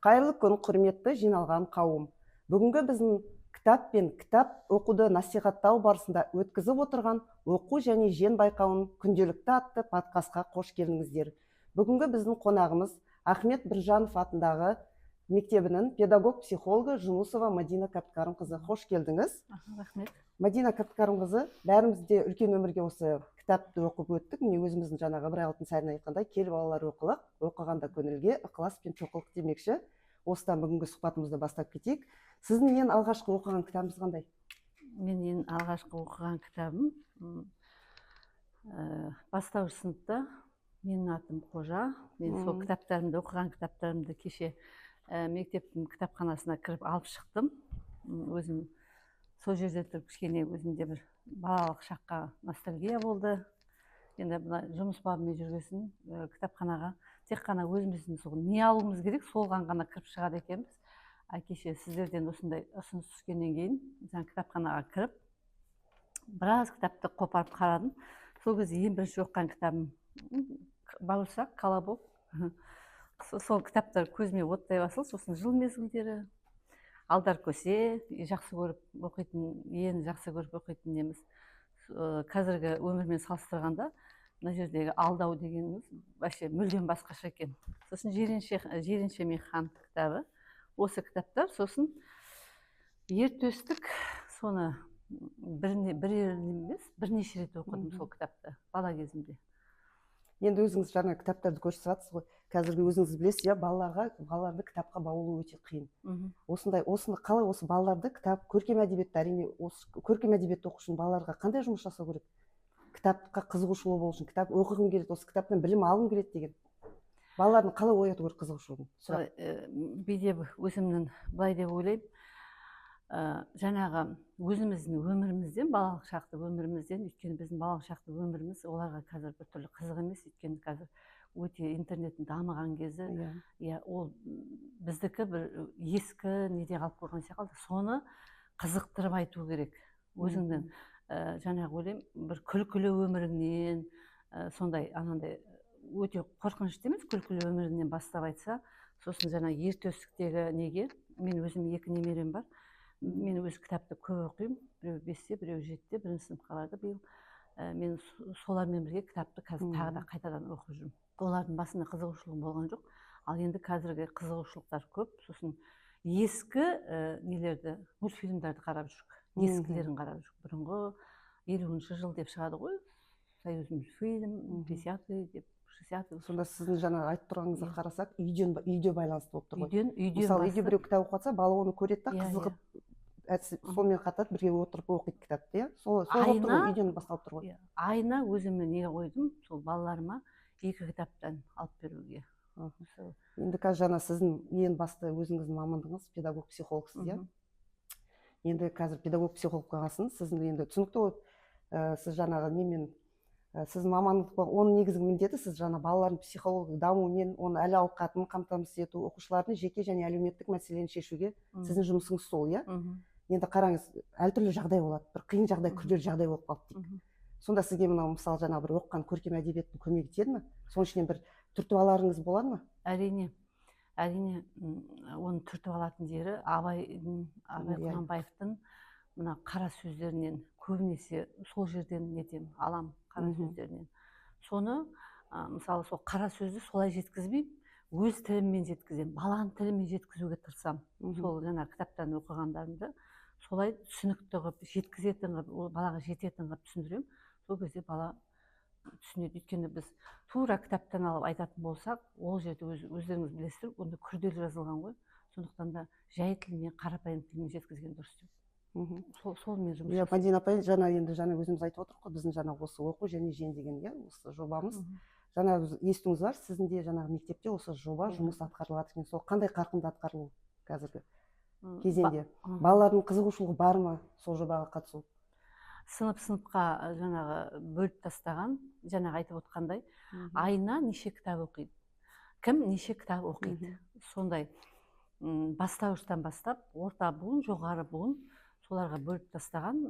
Қайырлы күн, құрметті жиналған қауым! Бүгінгі біздің кітап пен кітап оқуды насихаттау барысында өткізіп отырған «Оқу және жен» байқауын «Күнделікті» атты подкастқа қош келдіңіздер. Бүгінгі біздің қонағымыз Ахмет Біржанов атындағы мектебінің педагог психологы Жұнысова Мадина Кәпкәрімқызы. Қош келдіңіз! Рахмет. Мадина Кәпкәрімқызы, бәріміз де үлкен өмірге осы кітапты оқып өттік. Міне, өзіміздің жаңағы Ыбырай Алтынсарин айтқандай, «Кел, балалар, оқылық, оқығанда көңілге ықылас пен тоқылық» демекші, осыдан бүгінгі сұхбатымызды бастап кетейік. Сіздің ең алғашқы оқыған кітабыңыз қандай? Мен ең алғашқы оқыған кітабым бастауыш сыныпта «Менің атым Қожа». Мен сол кітаптарымды, оқыған кітаптарымды кеше мектептің кітапханасына кіріп алып шықтым. Өзім сол жерде тұрып, кішкене өзімде бір балалық шаққа ностальгия болды. Енді мына жұмыс бабымен жүргесін, кітапханаға тек қана өзіміздің сол не алуымыз керек, соған ғана кіріп шығады екенбіз. А кеше сіздерден осындай ұсыныс түскеннен кейін жаңа кітапханаға кіріп, біраз кітапты қопарып қарадым. Сол кезде ең бірінші оқыған кітабым «Бауырсақ», «Колобок». Сол кітаптар көзіме оттай басылды. Сосын «Жыл мезгілдері», «Алдар көсе» жақсы көріп оқитын, ең жақсы көріп оқитын неміз. Қазіргі өмірмен салыстырғанда, мына жердегі алдау дегеніміз вообще мүлдем басқаша екен. Сосын «Жиренше, Жиренше мен хан» кітабы, осы кітаптар. Сосын «Ер Төстік», соны бір емес, бірнеше рет оқыдым сол кітапты бала кезімде. Енді өзіңіз жаңа кітаптарды көрсетіп жатсыз ғой. Қазіргі өзіңіз білесіз, иә, балаларды кітапқа баулу өте қиын. Осындай, осыны қалай, осы балаларды кітап, көркем әдебиетті, әрине, осы көркем әдебиетті оқу үшін балаларға қандай жұмыс жасау керек, кітапқа қызығушылығы болу үшін, кітап оқығым келеді, осы кітаптан білім алғым келеді деген балалардың қалай ояту керек қызығушылығын? Сұрақ. Бейде өзімнің былай деп ойлаймын, жаңағы өзіміздің өмірімізден, балалық шақты өмірімізден. Өйткені біздің балалық шақты өміріміз оларға қазір біртүрлі қызық емес, өйткені қазір өте интернеттің дамыған кезі. Иә, ол біздікі бір ескі неде қалып қойған сияқты. Соны қызықтырып айту керек өзіңнің, жаңағы ойлаймын, бір күлкілі өміріңнен, сондай анандай өте қорқынышты емес, күлкілі өміріңнен бастап айтса. Сосын жаңа «Ер Төстіктегі» неге, мен өзім екі немерем бар, мен өз кітапты көп оқимын. Біреуі 5-те, біреуі 7-де, бірінші сыныпқа барды биыл. Мен солармен бірге кітапты қазір тағы да қайтадан оқып жүрмін. Олардың басында қызығушылығым болған жоқ, ал енді қазіргі қызығушылықтар көп. Сосын ескі нелерді, мультфильмдерді қарап жүрік, ескілерін қарап жүрік. Бұрынғы 50-жыл деп шығады ғой, Союз мультфильм, 50-й деп, 60-й. Сонда сіздің жаңа айтып тұрғаныңызға қарасақ, үйден, үйде байланысты болып тұр ғой. Үйден Мысалы, үйде бастап. біреу кітап оқып жатса, бала оны көреді да, қызығып, сонымен қатар бірге отырып оқиды кітапты, иә. Сол болып тұр ғой, үйден басталып тұр ғой. Иә, айына өзіме не қойдым, сол балаларыма екі кітаптан алып беруге. Сол. Енді қазір жаңа сіздің ең басты өзіңіздің мамандығыңыз педагог психологсыз, иә? Мгм. Енді қазір педагог психолог болғасын, сіздің енді түсінікті ғой, сіз жаңағы немен, сіздің мамандық, оның негізгі міндеті сіз жаңа балалардың психологиялық дамуымен, оның әл ауқатын қамтамасыз ету, оқушылардың жеке және әлеуметтік мәселелерін шешуге сіздің жұмысыңыз сол, иә? Мгм. Енді қараңыз, әртүрлі жағдай болады, бір қиын жағдай, күрделі жағдай болып қалды дейік. Сонда сізге мынау, мысалы, жаңағы бір оқыған көркем әдебиеттің көмегі тиеді ме? Соның ішінен бір түртіп аларыңыз болады ма? Әрине, оны түртіп алатын жері Абайдың, Абай Құнанбаевтың мына қара сөздерінен, көбінесе сол жерден нетемін, алам қара сөздерінен. Соны мысалы, сол қара сөзді солай жеткізбеймін, өз тіліммен жеткіземін, баланың тілімен жеткізуге тырысамын. Сол жаңа кітаптан оқығандарымды солай түсінікті қылып жеткізетін қылып, ол балаға жететін қылып түсіндіремін. Сол кезде бала түсінеді. Өйткені біз тура кітаптан алып айтатын болсақ, ол жерде өздеріңіз білесіздер, онда күрделі жазылған ғой. Сондықтан да жай тілмен, қарапайым тілмен жеткізген дұрыс деп сол мен жұмыс жасаймын. Мадина апай, жаңа енді жаңа өзіміз айтып отырмық қой, біздің жаңа осы «Оқу және жен» деген, иә, осы жобамыз. Жаңа естуіңіз бар, сіздің де жаңағы мектепте осы жоба жұмыс атқарылып жатыр екен. Сол қандай қарқынды атқарылу қазіргі кезеңде? Балалардың қызығушылығы бар ма сол жобаға қатысу? Сынып сыныпқа жаңағы бөліп тастаған, жаңағы айтып отқандай, айына неше кітап оқиды, кім неше кітап оқиды, сондай бастауыштан бастап орта буын, жоғары буын, соларға бөліп тастаған.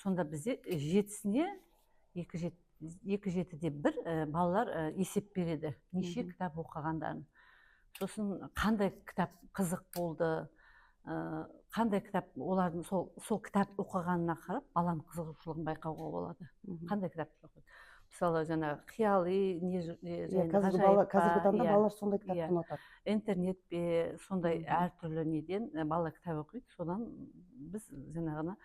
Сонда бізде жетісіне екі, екі жетіде бір балалар есеп береді неше кітап оқығандарын. Сосын қандай кітап қызық болды, қандай кітап олардың сол кітап оқығанына қарап баланың қызығушылығын байқауға болады. Қандай кітап оқиды? Мысалы, жаңағы қияли не Иә, қазіргі бала, қазіргі таңда балалар сондай кітапты ұнатады. Интернет пе, сондай әртүрлі неден бала кітап оқиды, содан біз жаңағыны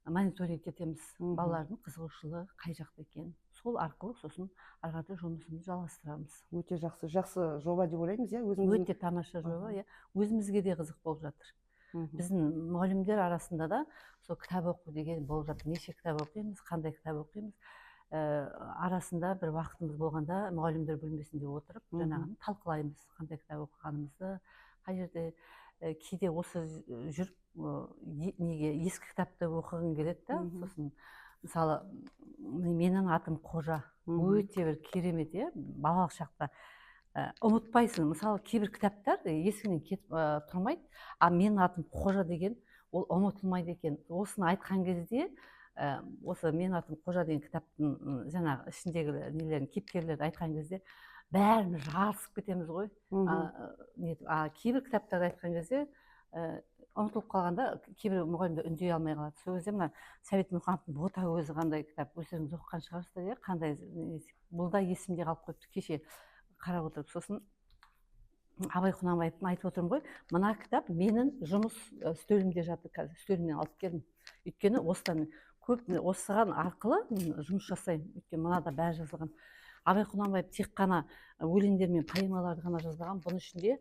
мониторинг етеміз, балалардың қызығушылығы қай жақта екен. Сол арқылы сосын ары қарата жұмысымызды жалғастырамыз. Өте жақсы жоба деп ойлаймыз, иә, өзіміздің. Өте тамаша жоба, иә. Өзімізге де қызық болып жатыр. Біздің мұғалімдер арасында да сол кітап оқу деген болып жатыр. Неше кітап оқимыз, қандай кітап оқимыз. Арасында бір уақытымыз болғанда мұғалімдер бөлмесінде отырып, жаңағыны талқылаймыз, қандай кітап оқығанымызды, қай жерде, кейде осы жүріп, неге ескі кітапты оқығың келеді да, сосын мысалы, менің атым Қожа, өте бір керемет, иә, балалық шақта, ұмытпайсың. Мысалы, кейбір кітаптар есіңнен кетіп тұрмайды, а менің атым Қожа деген ол ұмытылмайды екен. Осыны айтқан кезде, осы менің атым Қожа деген кітаптың жаңағы ішіндегі нелерін, кейіпкерлерді айтқан кезде бәріміз жарысып кетеміз ғой. Кейбір кітаптарды айтқан кезде, ұмытылып қалғанда кейбір мұғалімдер үндей алмай қалады. Сол кезде мына Сәбит Мұқановтың «Бота көзі» қандай кітап, өздеріңіз оқыған шығарсыздар, иә, қандай, бұл да есімде қалып қойыпты кеше қарап отырып. Сосын Абай Құнанбаевтың айтып отырмын ғой, мына кітап менің жұмыс үстелімде жатыр, қазір үстелімнен алып келдім. Өйткені осыдан көп, осыған арқылы мен жұмыс жасаймын, өйткені мынада бәрі жазылған. Абай Құнанбаев тек қана өлеңдер мен поэмаларды ғана жазбаған, бұның ішінде,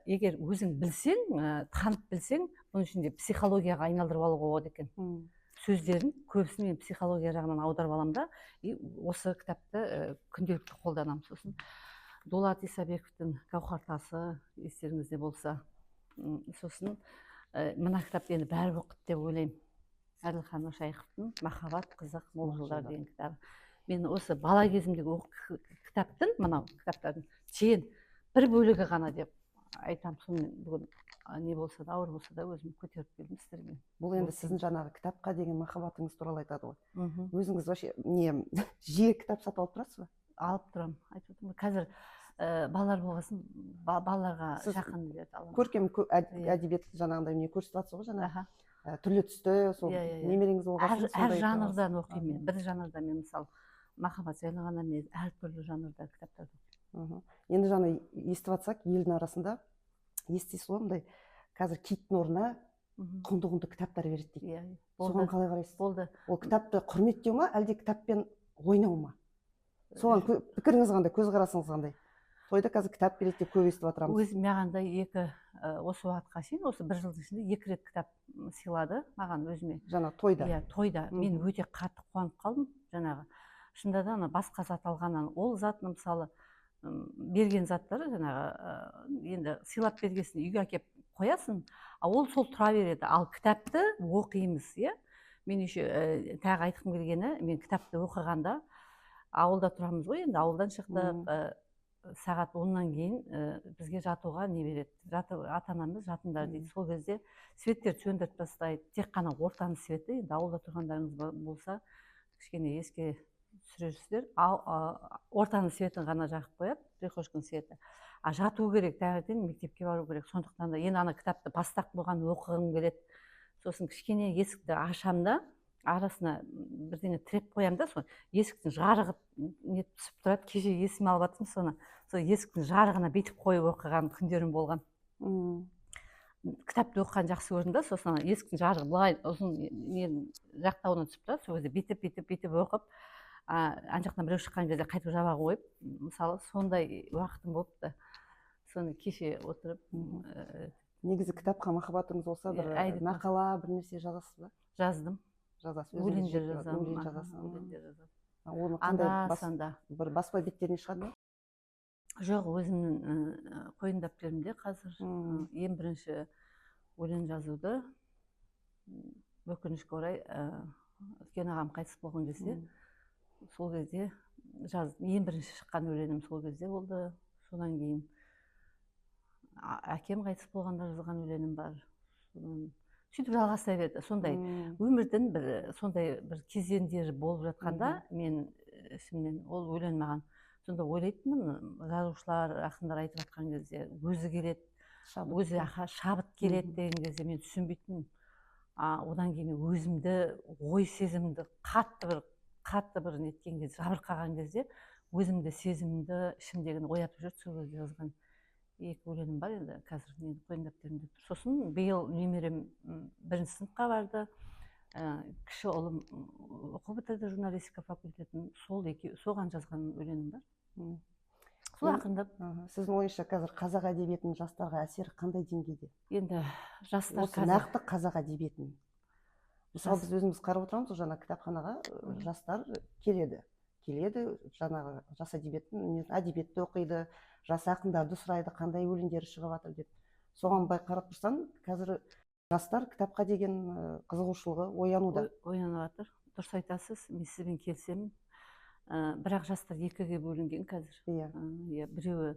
егер өзің білсең, танып білсең, бұның ішінде психологияға айналдырып алуға болады екен. Сөздерін көбісін мен психология жағынан аударып аламын да, и осы кітапты күнделікті қолданамын. Сосын Дулат Исабековтің «Гауһар тасы» естеріңізде болса. Сосын мына кітапты енді бәрі оқыды деп ойлаймын. Әділхан Ошайқовтың «Махаббат қызық мол жылдар» деген кітабы. Мен осы бала кезімдегі кітаптың, мынау кітаптардың тең бір бөлігі ғана деп айтамын. Сонымен бүгін не болса да, ауыр болса да өзім көтеріп келдім сіздерге. Бұл енді сіздің жаңағы кітапқа деген махаббатыңыз туралы айтады ғой. Өзіңіз вообще не жиі кітап сатып алып тұрасыз ба? Алып тұрамын, айтып отырмын. Қазір балалар болғасын, балаларға жақын нелерді аламын. Көркем әдебиет жаңағындай не көрсетіп жатсыз ғой жаңа. Түрлі түсті сол немереңіз болғасын Әр жанрдан оқимын мен. Бір жанрда мен мысалы махаббат жайлы ғана емес, әртүрлі жанрда кітаптарды оқимын. Енді жаңа естіп жатсақ, елдің арасында естисіз ғой, мындай қазір киттің орнына құнды-құнды кітаптар береді дейді. Иә, Соған қалай қарайсыз? Болды. Ол кітапты құрметтеу ма, әлде кітаппен ойнау ма? Соған пікіріңіз қандай, көзқарасыңыз қандай? Тойда қазір кітап береді деп көп естіп жатырамыз. Өзім маған да екі, осы уақытқа шейін, осы бір жылдың ішінде 2 рет кітап сыйлады маған өзіме. Жаңа тойда. Иә, тойда. Мен өте қатты қуанып қалдым жаңағы. Шынында да ана басқа зат алғаннан ол зат, мысалы, берген заттары жаңағы, енді сыйлап бергесін үйге әкеп қоясың, а ол сол тұра береді. Ал кітапты оқимыз, иә. Мен еще тағы айтқым келгені, мен кітапты оқығанда ауылда тұрамыз ғой, енді ауылдан шықтық, сағат 10-нан кейін бізге жатуға не береді, ата-анамыз жатыңдар дейді. Сол кезде светтерді сөндіріп тастайды, тек қана ортаның светі. Енді ауылда тұрғандарыңыз болса, кішкене еске түсірерсіздер. Ортаның светін ғана жағып қояды, прихожканың светі. А жату керек, таңертең мектепке бару керек. Сондықтан да енді ана кітапты бастақ болған оқығым келеді. Сосын кішкене есікті ашамын да, арасына бірдеңе тіреп қоямын да, сол есіктің жарығы не түсіп тұрады. Кеше есіме алып жатырмын соны. Сол есіктің жарығына бүйтіп қойып оқыған күндерім болған. Кітапты оқыған жақсы көрдім да, сосын ана есіктің жарығы былай ұзын ненің жақтауына түсіп тұрады. Сол кезде бүйтіп, бүйтіп, бүйтіп оқып, ана жақтан біреу шыққан кезде қайтып жаба қойып, мысалы, сондай уақытым болыпты. Соны кеше отырып, Негізі кітапқа махаббатыңыз болса, бір мақала, бір нәрсе жазасыз ба? Жаздым. Жазасыз, өзіңіз Өлеңдер жеке жазамын, өлең аха, жазасыз. өлеңдер жазамын. Оны қандай Анда санда. бір баспа беттеріне шығады ма? Жоқ, өзімнің қойын дәптерімде қазір. Ең бірінші өлең жазуды, өкінішке орай, үлкен ағам қайтыс болған кезде, сол кезде жаздым. Ең бірінші шыққан өлеңім сол кезде болды. Содан кейін әкем қайтыс болғанда жазған өлеңім бар. Содан сөйтіп жалғаса берді. Сондай өмірдің бір сондай бір кезеңдері болып жатқанда мен ішімнен ол өлең маған. Сонда ойлайтынмын, жазушылар, ақындар айтып жатқан кезде өзі келеді, өзі шабыт келеді деген кезде мен түсінбейтінмін. Одан кейін өзімді ой сезімді қатты бір неткен кезде, жабырқаған кезде өзімді сезімді ішімдегіні оятып жүрді. Сол кезде жазған 2 өлеңім бар енді, қазір мен қойын дәптерімде тұр. Сосын биыл немерем 1 сыныпқа барды. Кіші ұлым оқу бітірді журналистика факультетін, сол соған жазған өлеңім бар. Сол ақындап. Сіздің ойыңызша қазір қазақ әдебиетінің жастарға әсері қандай деңгейде? Енді жастар осы нақты қазақ әдебиетін. Мысалы біз өзіміз қарап отырамыз, жаңа кітапханаға жастар келеді, жаңағы жас әдебиетін, әдебиетті оқиды, жас ақындарды сұрайды, қандай өлеңдері шығып жатыр деп. Соған былай қарап тұрсаң, қазір жастар кітапқа деген қызығушылығы оянуда. Оянып жатыр. Дұрыс айтасыз, мен сізбен келісемін. Бірақ жастар екіге бөлінген қазір. Иә. Біреуі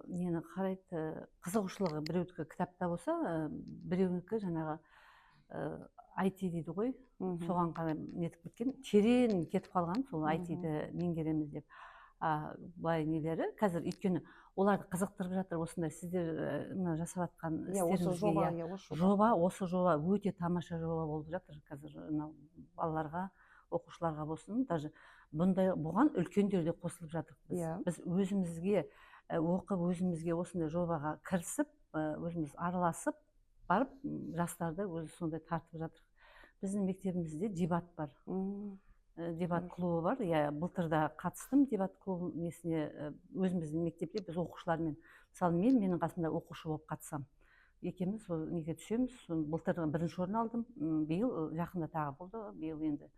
нені қарайды, қызығушылығы біреудікі кітапта болса, біреуінікі жаңағы IT дейді ғой, соған қарай нетіп кеткен, терең кетіп қалған, сол IT-ді меңгереміз деп. Былай нелері қазір, өйткені оларды қызықтырып жатыр осындай сіздер мына жасап жатқан істеріңізге. Жоба, осы жоба өте тамаша жоба болып жатыр қазір мынау балаларға, оқушыларға болсын, даже бұндай бұған үлкендер де қосылып жатыр. Біз өзімізге оқып, өзімізге осындай жобаға кірісіп, өзіміз араласып барып жастарды өзі сондай тартып жатыр. Біздің мектебімізде дебат бар. Дебат клубы бар. Иә, былтыр да қатыстым дебат клубы несіне, өзіміздің мектепте біз оқушылармен, мысалы менің қасымда оқушы болып қатысам. Екеуміз сол неге түсеміз. Былтыр 1-ші орын алдым. Биыл жақында тағы болды. Биыл енді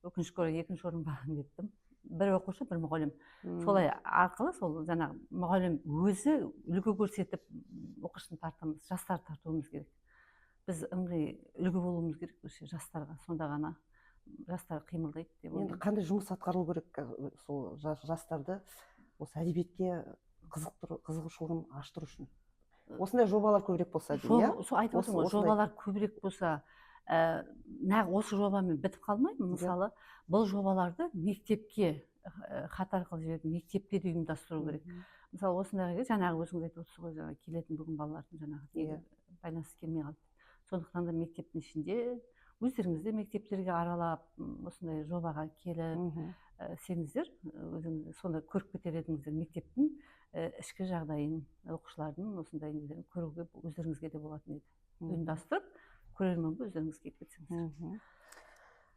өкінішке орай 2-ші орынға кеттім. Бір оқушы, бір мұғалім. Солай арқылы сол жаңағы мұғалім өзі үлгі көрсетіп оқушыны тартамыз, жастарды тартуымыз керек. Біз ыңғай үлгі болуымыз керек осы жастарға, сонда ғана жастар қимылдайды деп ойлаймын. Енді қандай жұмыс атқарылу керек сол жастарды осы әдебиетке қызығушылығын аштыру үшін? Осындай жобалар көбірек болса деймін, иә? Сол айтып отырмын ғой, жобалар көбірек болса, нақ осы жобамен бітіп қалмаймын. Мысалы, бұл жобаларды мектепке хат арқылы жіберіп, мектепте де ұйымдастыру керек. Мысалы, осындайға жаңағы өзіңіз айтып отырсыз ғой, жаңағы келетін бүгін балалардың жаңағы байланысы келмей қалды. Сондықтан да мектептің ішінде өздеріңіз де мектептерге аралап, осындай жобаға келіп сеңіздер, өзіңіз сонда көріп кетер едіңіздер мектептің ішкі жағдайын, оқушылардың осындай нелерін көруге өздеріңізге де болатын еді. Ұйымдастырып, көрерменге өздеріңіз келіп кетсеңіздер.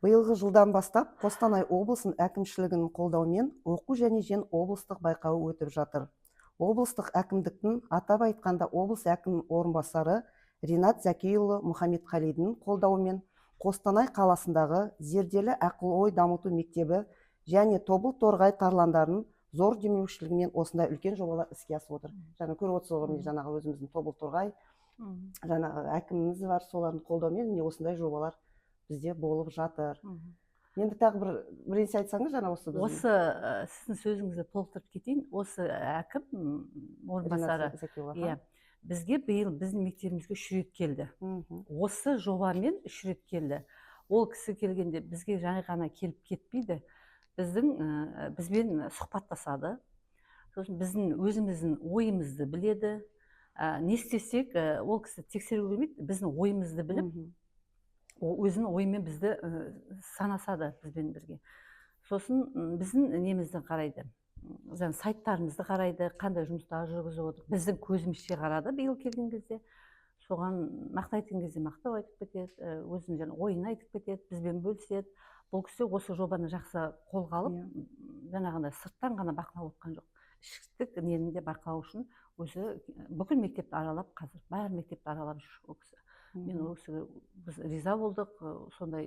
Биылғы жылдан бастап Қостанай облысының әкімшілігінің қолдауымен оқу және жен облыстық байқауы өтіп жатыр. Облыстық әкімдіктің, атап айтқанда облыс әкімінің орынбасары Ринат Зәкиұлы Мұхамедқалидың қолдауымен Қостанай қаласындағы зерделі ақыл-ой дамыту мектебі және Тобыл Торғай тарландарының зор демеушілігімен осындай үлкен жобалар іске асып отыр. Жаңа көріп отырсыз ғой, жаңағы өзіміздің Тобыл Торғай, жаңағы әкіміміз бар, солардың қолдауымен міне осындай жобалар бізде болып жатыр. Енді тағы бірнәрсе айтсаңыз, жаңа осы біздің. Осы сіздің сөзіңізді толықтырып кетейін. Осы әкім орынбасары, иә, бізге биыл біздің мектебімізге 3 рет келді. Осы жобамен 3 рет келді. Ол кісі келгенде бізге жай ғана келіп кетпейді. Біздің бізбен сұхбаттасады. Сосын біздің өзіміздің ойымызды біледі. Не істесек, ол кісі тексеру келмейді, біздің ойымызды біліп, өзінің ойымен бізді санасады бізбен бірге. Сосын біздің немізді қарайды, жаңа сайттарымызды қарайды, қандай жұмыстар жүргізіп отыр, біздің көзімізше қарады биыл келген кезде. Соған мақтайтын кезде мақтау айтып кетеді, өзінің жаңа ойын айтып кетеді, бізбен бөліседі. Бұл кісі осы жобаны жақсы қолға алып, жаңағындай сырттан ғана бақылап отқан жоқ. Іштік нені де бақылау үшін өзі бүкіл мектепті аралап, қазір бәрі мектепті аралап жүр ол кісі. Мен ол кісіге біз риза болдық, сондай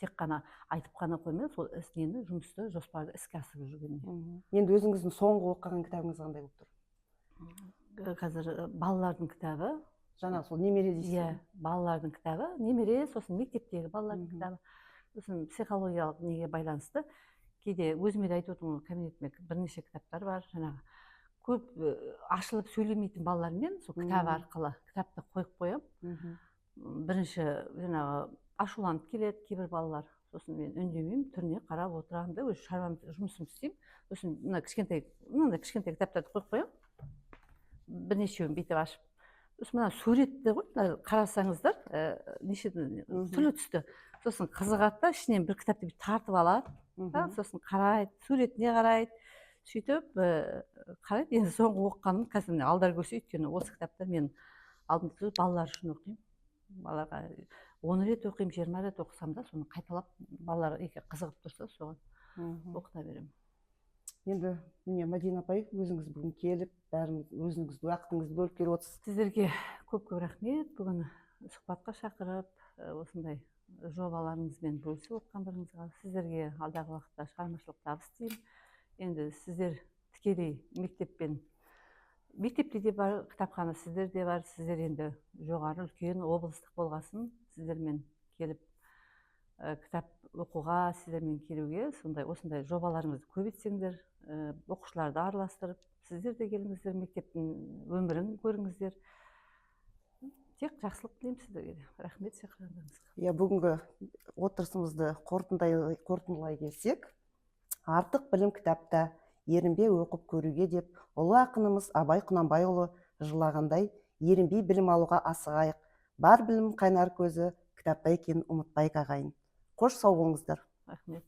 тек қана айтып қана қоймай, сол іс нені, жұмысты, жоспарды іске асырып жүргеніне. Енді өзіңіздің соңғы оқыған кітабыңыз қандай болып тұр? Қазір балалардың кітабы. Жаңа сол немере дейсіз. Иә, балалардың кітабы, немере, сосын мектептегі балалардың кітабы, сосын психологиялық неге байланысты. Кейде өзіме де айтып отырмын, кабинетіме бірнеше кітаптар бар, жаңағы көп ашылып сөйлемейтін балалармен сол кітап арқылы кітапты қойып қоямын. Бірінші жаңағы Ашуланып келеді кейбір балалар. Сосын мен үндемеймін, түріне қарап отырамын да, өз шаруамды, жұмысымды істеймін. Сосын мына кішкентай, мынандай кішкентай кітаптарды қойып қоямын, бірнешеуін бүйтіп ашып. Сосын мына суретті ғой, мына қарасаңыздар, неше түрлі түсті. Сосын қызығады да, ішінен бір кітапты бүйтіп тартып алады да, сосын қарайды, суретіне қарайды, сөйтіп қарайды. Енді соңғы оқығаным қазір, міне, алдар көрсе, өйткені осы кітаптар мен алдымда тұр, балалар үшін оқимын. Балаларға 10 рет оқимын, 20 рет оқысам да, соны қайталап, балалар егер қызығып тұрса, соған оқыта беремін. Енді, міне, Мадина апай, өзіңіз бүгін келіп, бәрін өзіңіз уақытыңызды бөліп келіп отырсыз. Сіздерге көп көп рахмет, бүгін сұхбатқа шақырып, осындай жобаларыңызбен бөлісіп отқандарыңызға. Сіздерге алдағы уақытта шығармашылық табыс тілеймін. Енді сіздер тікелей мектеппен, мектепте де бар кітапхана, сіздерде бар. Сіздер енді жоғары, үлкен облыстық болғасын, сіздермен келіп, кітап оқуға, сіздермен келуге, сондай осындай жобаларыңызды көбейтсеңдер, оқушыларды араластырып, сіздер де келіңіздер, мектептің өмірін көріңіздер. Тек жақсылық тілеймін сіздерге де. Рахмет шақырғандарыңызға. Иә, бүгінгі отырысымызды қорытындылай келсек, артық білім кітапта, ерінбе оқып көруге деп ұлы ақынымыз Абай Құнанбайұлы жырлағандай, ерінбей білім алуға асығайық. Бар білім қайнар көзі кітапта екенін ұмытпайық, ағайын. Қош, сау болыңыздар. Рахмет.